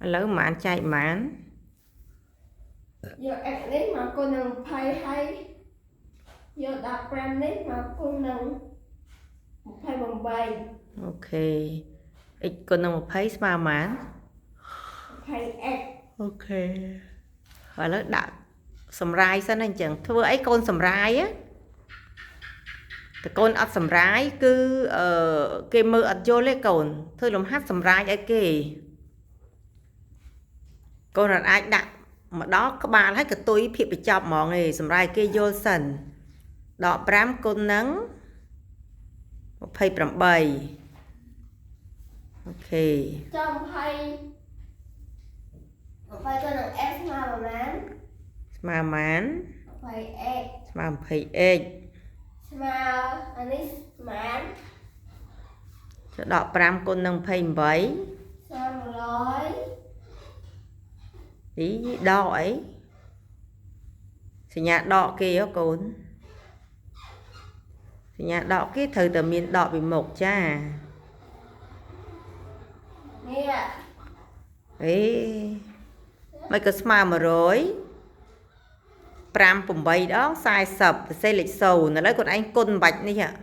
ឥឡូវប្រហែលចែកប្រហែល យក x នេះមកគុណនឹង20ហើយយក15នេះមកគុណនឹង28 អូខេ x គុណនឹង20ស្មើប្រហែល 20x អូខេឥឡូវដាក់សម្រាយសិនណាអញ្ចឹងធ្វើអីកូនសម្រាយណាតើកូនអត់សម្រាយគឺអឺគេមើលអត់យល់ទេកូនធ្វើលំហាត់សម្រាយឲ្យគេកូនអត់អាចដាក់មកដល់ក្បាលហើយកតុយភាពបញ្ចប់ហ្មងឯងសម្រាយគេយល់សិនដក5គុណនឹង28អូខេ ចំ20 20គុណនឹង x ស្មើប្រមាណ ស្មើប៉ុន្មាន 20x ស្មើ 20x ស្មើអានេះស្មាន ចុះដក5គុណនឹង28 ស្មើ100 ទីដកអីសញ្ញាដកគេហ៎កូនសញ្ញាដកគេត្រូវតែមានដកពីមុខចា នេះ អេមិនក៏ស្មើ100 5 8ដង40សរសេរលេខ0ឥឡូវគាត់ឯងគុណបាច់នេះហ่ะ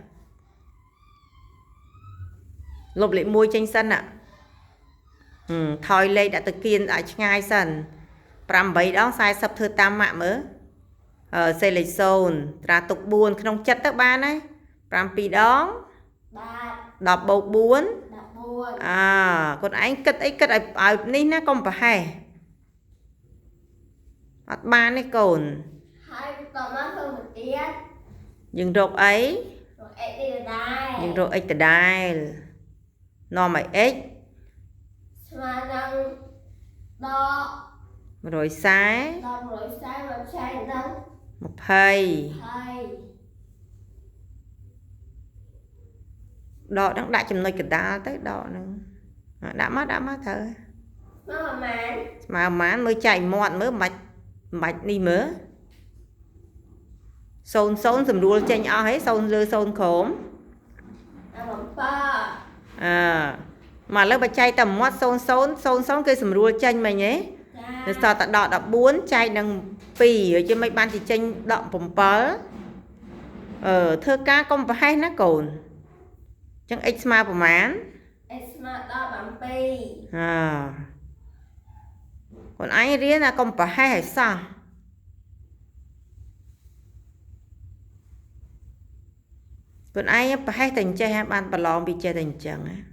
លុបលេខ1ចេញសិនណាហឹមថយលេខដាក់ទៅគៀនឲ្យឆ្ងាយសិន5 8ដង40ធ្វើតាមម៉ាក់មើលអឺសេលេខ0ត្រាទុក4ក្នុងចិត្តទៅបានហើយ5 2ដង បាទ 10បូក4 14 អើគាត់ឯងគិតអីគិតឲ្យឲ្យនេះណាកុំប្រហែសអត់បានទេកូន ហើយបន្តមកធ្វើមួយទៀត យើងរកអី រក x នេះដដែល យើងរក x ដដែលនាំឲ្យ x ស្មើនឹងដក 140 ដល់140មកចែកនឹង 20 20 ដកហ្នឹងដាក់ចំណុចកណ្ដាលទៅដកហ្នឹងដាក់មកដាក់មកត្រូវ ស្មើប្រមាណ ស្មើប្រហែលមើលចែកមាត់មើលមិនបាច់មិនបាច់នេះមើល0 0សម្រួលចេញអស់ហី0លើ0ក្រោម អា7 អឺមកឥឡូវបើចែកតែមាត់0 0 0 0គេសម្រួលចេញមិញហ៎ ចា នៅសល់តែដក14ចែកនឹង2ហើយជាមិនបានជាចេញដក7អឺធ្វើការកុំប្រហែសណាកូនអញ្ចឹង x ស្មើប្រមាណ x ស្មើដល់7 អើកូនឯងរៀនណាកុំប្រហែសឲ្យសោះកូនឯងប្រហែសតែអញ្ចេះហ่ะបានប្រឡងពីចេះតែអញ្ចឹងណា